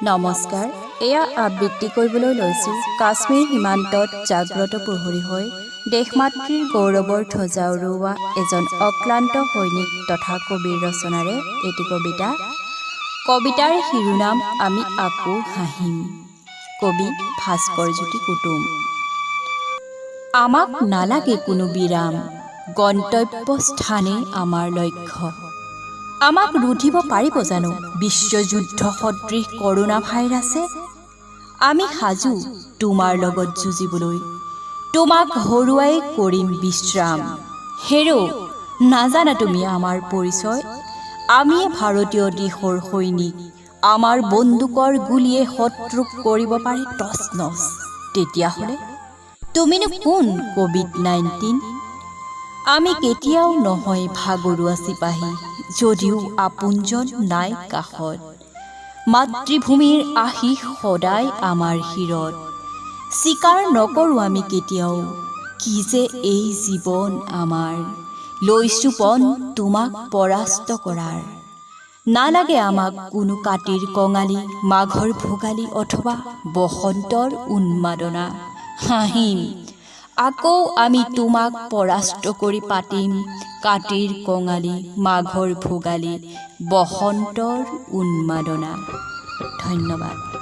নমস্কাৰ, এয়া আবৃত্তি কৰিবলৈ লৈছোঁ কাশ্মীৰ সীমান্তত জাগ্ৰত প্ৰহৰী হৈ দেশ মাতৃৰ গৌৰৱৰ ধ্বজা উৰুওৱা এজন অক্লান্ত সৈনিক তথা কবিৰ ৰচনাৰে এটি কবিতা। কবিতাৰ শিৰোনাম "আমি আকৌ হাঁহিম"। কবি ভাস্কৰ জ্যোতি কুটুম। আমাক নালাগে কোনো বিৰাম, গন্তব্য স্থানেই আমাৰ লক্ষ্য। আমাক ৰুধিব পাৰিব জানো বিশ্বযুদ্ধ সদৃশ কৰোণা ভাইৰাছে? আমি সাজু তোমাৰ লগত যুঁজিবলৈ, তোমাক হৰুৱাই কৰিম বিশ্ৰাম। হেৰৌ, নাজানা তুমি আমাৰ পৰিচয়? আমিয়ে ভাৰতীয় দেশৰ সৈনিক। আমাৰ বন্দুকৰ গুলীয়ে শত্ৰুক কৰিব পাৰে তচনচ। তেতিয়াহ'লে তুমিনো কোন ক'ভিড-19? আমি কেতিয়াও নহয় ভাগৰুৱা চিপাহী, যদিও আপোনজন নাই কাষত। মাতৃভূমিৰ আশীষ সদায় আমাৰ শিৰত। স্বীকাৰ নকৰোঁ আমি কেতিয়াও কি যে এই জীৱন আমাৰ। লৈছো পণ তোমাক পৰাস্ত কৰাৰ। নালাগে আমাক কোনো কাতিৰ কঙালী, মাঘৰ ভোগালী অথবা বসন্তৰ উন্মাদনা। হাঁহিম আকৌ আমি, তোমাক পৰাস্ত কৰি পাতিম কাতিৰ কঙালী, মাঘৰ ভোগালী, বসন্তৰ উন্মাদনা। ধন্যবাদ।